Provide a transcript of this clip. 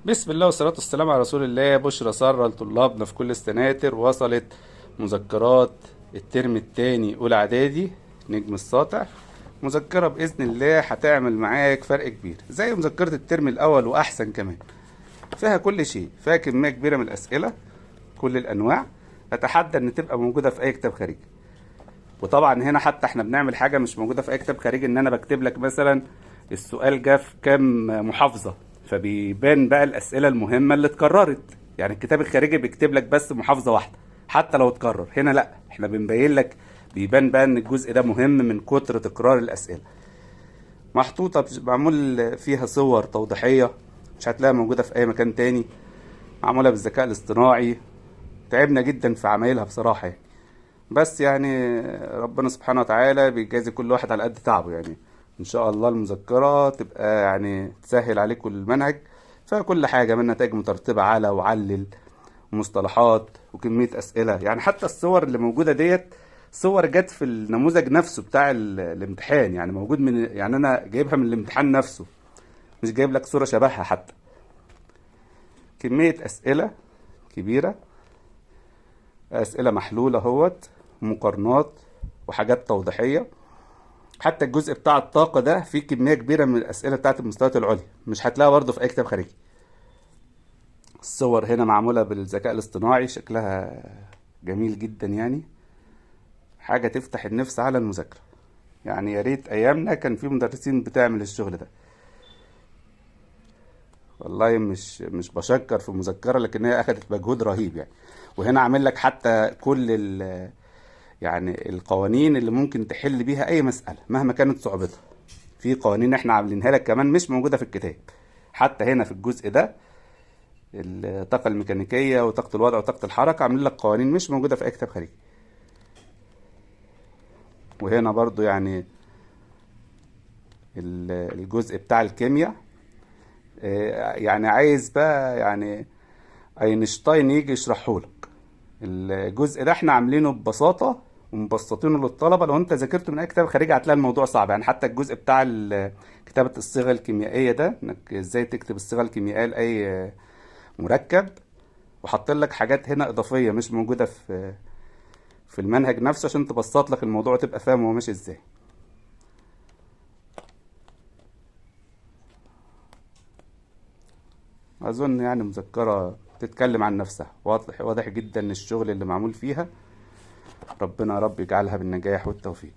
بسم الله والصلاة والسلام على رسول الله. بشرى سارة لطلابنا في كل السناتر، وصلت مذكرات الترم الثاني أولى إعدادي نجم الساطع. مذكرة بإذن الله هتعمل معاك فرق كبير زي مذكرة الترم الأول وأحسن كمان. فيها كل شيء، فيها كمية كبيرة من الأسئلة، كل الأنواع. أتحدى إن تبقى موجودة في أي كتاب خارجي. وطبعا هنا حتى احنا بنعمل حاجة مش موجودة في أي كتاب خارجي، إن أنا بكتب لك مثلا السؤال جه في كام محافظة، فبيبان بقى الأسئلة المهمة اللي اتكررت. يعني الكتاب الخارجي بيكتب لك بس محافظة واحدة حتى لو اتكرر، هنا لا، احنا بنبين لك، بيبان بقى ان الجزء ده مهم من كتر تكرار الأسئلة. محطوطة معمول فيها صور توضيحية مش هتلاقيها موجودة في أي مكان تاني، معمولة بالذكاء الاصطناعي. تعبنا جدا في عمايلها بصراحة يعني، بس يعني ربنا سبحانه وتعالى بيجازي كل واحد على قد تعبه. يعني ان شاء الله المذكرة تبقى يعني تسهل عليكم المنهج، فكل حاجة من نتائج مترتبة على وعلل ومصطلحات وكمية أسئلة. يعني حتى الصور اللي موجودة ديت صور جت في النموذج نفسه بتاع الامتحان، يعني موجود من، يعني أنا جايبها من الامتحان نفسه، مش جايب لك صورة شبهها حتى. كمية أسئلة كبيرة، أسئلة محلولة اهوت، مقارنات وحاجات توضيحية. حتى الجزء بتاع الطاقة ده فيه كمية كبيرة من الأسئلة بتاعت المستويات العليا، مش هتلاقيها برضه في أي كتاب خارجي. الصور هنا معمولة بالذكاء الاصطناعي، شكلها جميل جدا، يعني حاجة تفتح النفس على المذاكرة. يعني يا ريت أيامنا كان في مدرسين بتعمل الشغل ده. والله مش بشكر في المذكرة، لكن هي أخدت مجهود رهيب يعني. وهنا عامل لك حتى كل يعني القوانين اللي ممكن تحل بيها أي مسألة مهما كانت صعوبتها. في قوانين احنا عاملينها لك كمان مش موجودة في الكتاب. حتى هنا في الجزء ده الطاقة الميكانيكية وطاقة الوضع وطاقة الحركة، عاملين لك قوانين مش موجودة في أي كتاب خارجي. وهنا برضو يعني الجزء بتاع الكيمياء، يعني عايز بقى يعني اينشتاين يجي يشرحهولك. الجزء ده احنا عاملينه ببساطة ومبسطينه للطلبة. لو انت ذاكرته من اي كتاب خارجي هتلاقي الموضوع صعب. يعني حتى الجزء بتاع كتابة الصيغة الكيميائية ده، انك ازاي تكتب الصيغة الكيميائية لأي مركب، وحاطين لك حاجات هنا إضافية مش موجودة في المنهج نفسه عشان تبسط لك الموضوع وتبقى فاهم هو ماشي ازاي. أظن يعني مذكرة تتكلم عن نفسها، واضح جدا الشغل اللي معمول فيها. ربنا يا رب يجعلها بالنجاح والتوفيق.